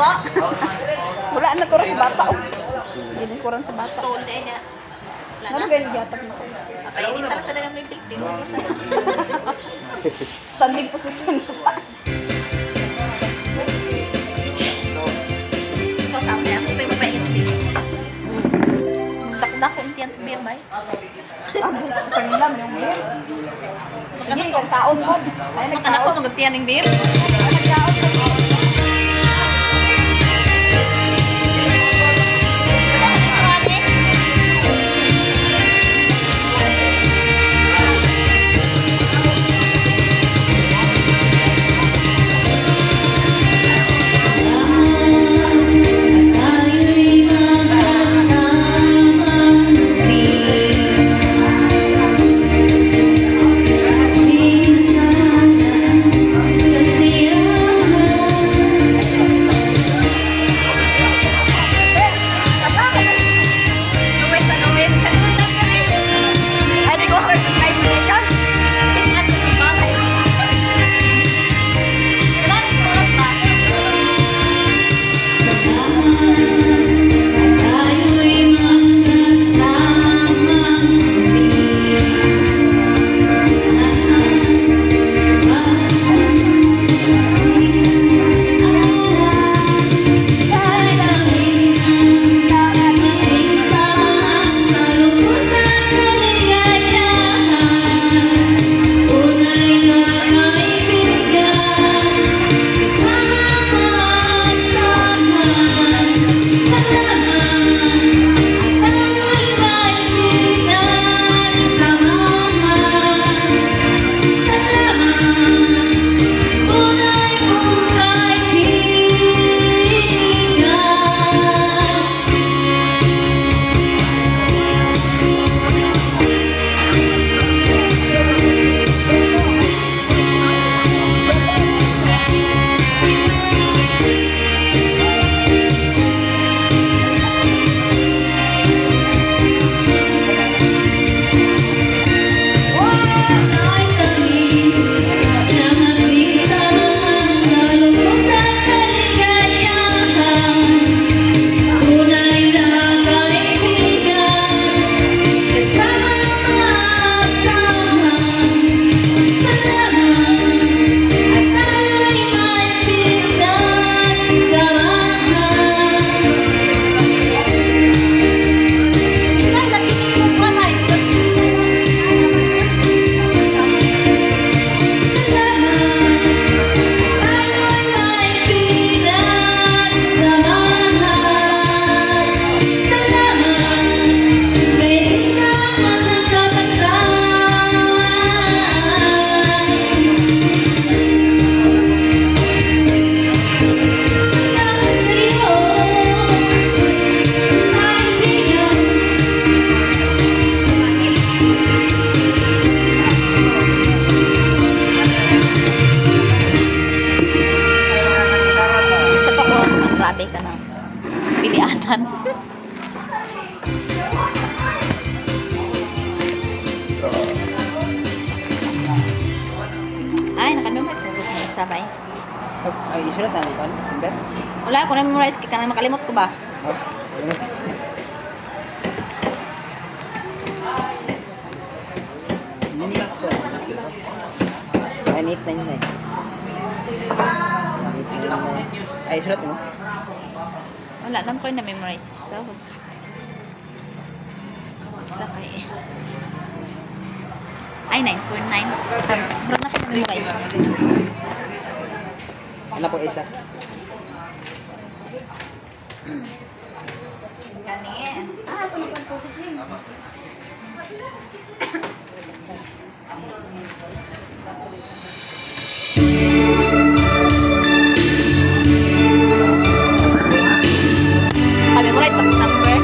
Dugo. Wala na to sa bata. Oh. Ginikuran sa bata. Stone din na. Wala Ano na. ganyan gihatag na ko? Papainisa lang sa dagang may building. Standing position na sa. Ikaw sa akin, ako pa'y mapainis beer. Dakdak ko tiyan sa beer, bay. Sa nilam yung beer. Sige, nagkaon mo. Ay, Makanak ko nagkaon. magutian ng beer. Nagkaon mo. Tayo'y magkasama muli. Bintana, kasiyahan. Ay, di ko hurt. Ay, di ka. Tayo'y magkasama muli. Kahit kami magpinsan sa lungkot at kaligayahan, tunay na kaibigan, kasama maasahan. Salamat at tayo'y may pinagsamahan. Salamat, tunay kong kaibigan. Ay tamis ng ating samahan sa lungkot at kaligayahan. Tunay na kaibigan, kasama maasahan. Salamat at tayo'y may pinagsamahan. Salamat at tayo'y may pinagsamahan. Salamat, kaibigang magkakapatay. Salamat sa'yo, kaibigan. Sa to ko, grabe ka ng pilianan. Ay, nakamemorize mo na isa ba eh? Ay, isulat na lang. Hindi? Wala ako na-memorize kaya na makalimot ko ba? Oh, ayun. Minutes. Ay, 8, 9, 9. 8, 9, 9. Ay, isulat mo. Wala lang ko na-memorize isa. Isa kay. Ay, 9.9. Murag na ko na-memorize. Ano po isa? Kani. Ah, ako yung Pa-memorize ako number.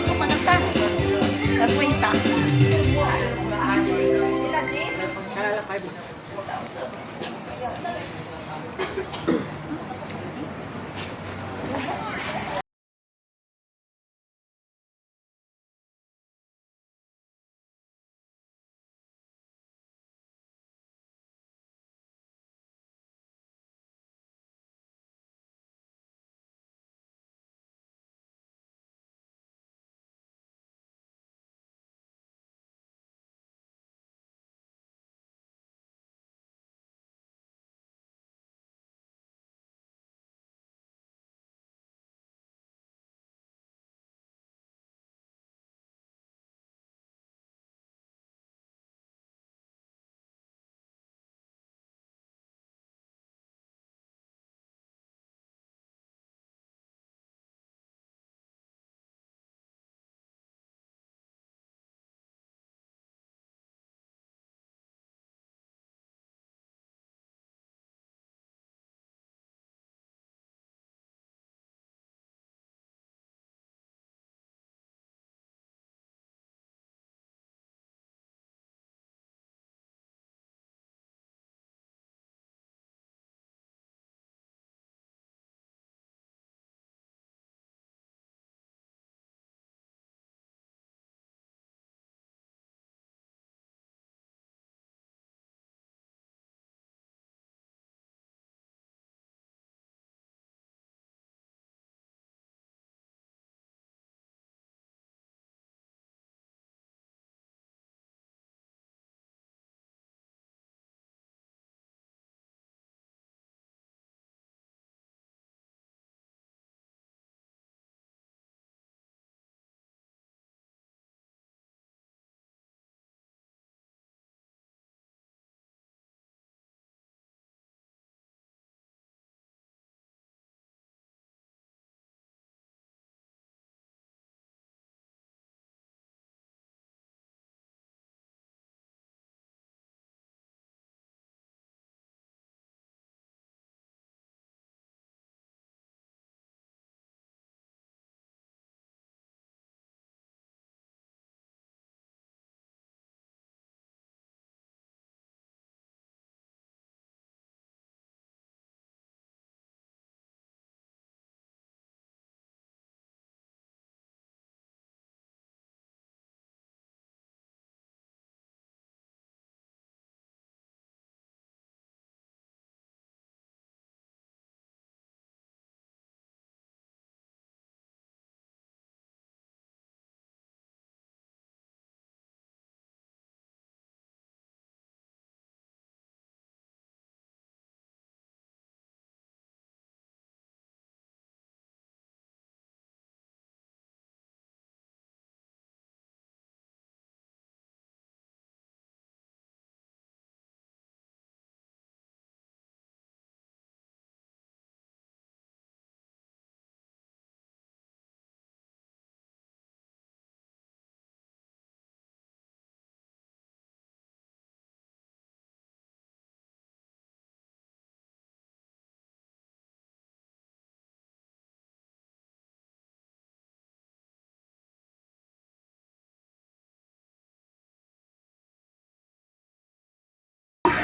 Kumanta. Tapos isa.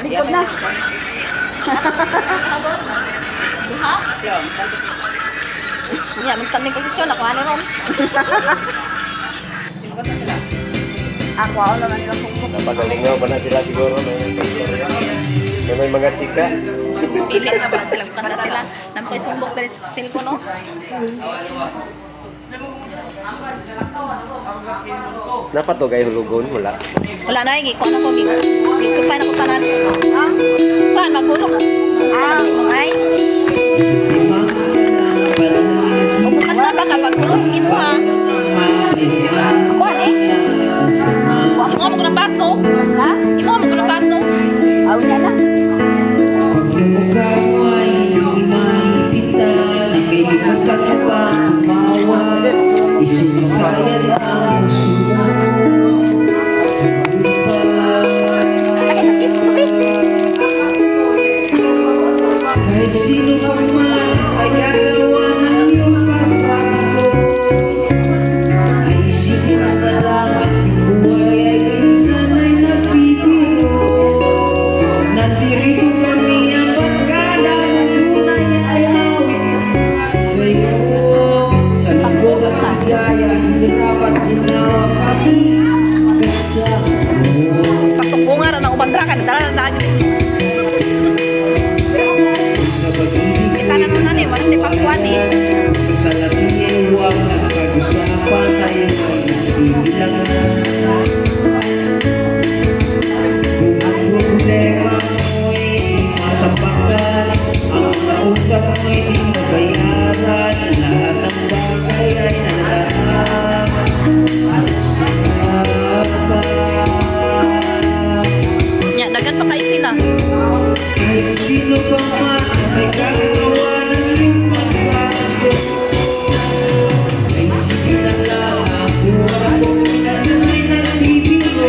Likod na. Duha? Yeah, mag-standing position. Ako ano ron. Ako, ako naman nila sumbok. Napagalingaw pa na sila siguro. May mga chika. Pili na ba sila? Kanta sila. Nampoy sumbok dali sa telepono. Napatugay hulugon, wala. Wala na, gikuan ako. Gikupan ako tanan. Kuan, magulog. Sa imong eyes. O kung kanta ba ka, pagulog imo ha. Kuan eh. Imo mo ko ng baso. Ha? Imo mo ko ng baso. Aw niya na. Tagay sa kiss to be. Kahit sino pa man. May gagawa ng iyong pagbago. Ay isipin mo na lang ang buhay ay minsan ay nagbibiro. Nandirito kami ang barkada mong tunay ay awit sa'yo. Sa lungkot at ligaya, hirap at ginawa kami kasama mo. Pagtukungan ra na ubandra ka dala na dagi. Sa pag-ibig Kita na nun ani, wala tay pagkuan eh. sa salamin ay huwag nagpag-usapan tayo pagbibilangan. Kung ang problema mo'y di matapakan, ang mga utang mo'y di mabayaran, lahat ng bagay ay nadaan sa usapan. Nya dagan pa kayo sila. Kahit sino pa man may gagawa ng iyong pagbabago, ay sige na lang ang buhay mo minsan ay nagbibiro.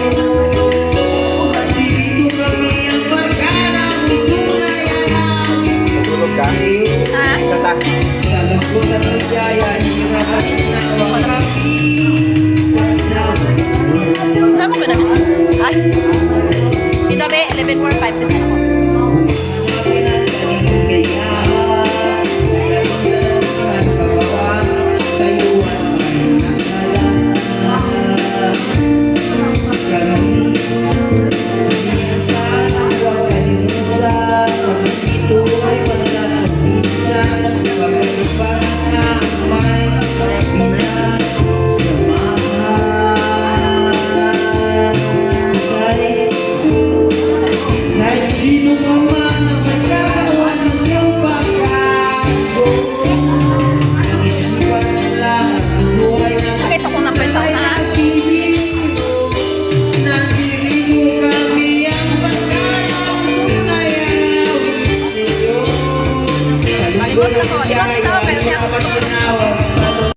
Nandito kami ang barkada mong tunay ang awit Tulog ka? sa'yo. Ha? Isa ta. Sa lungkot at ligaya,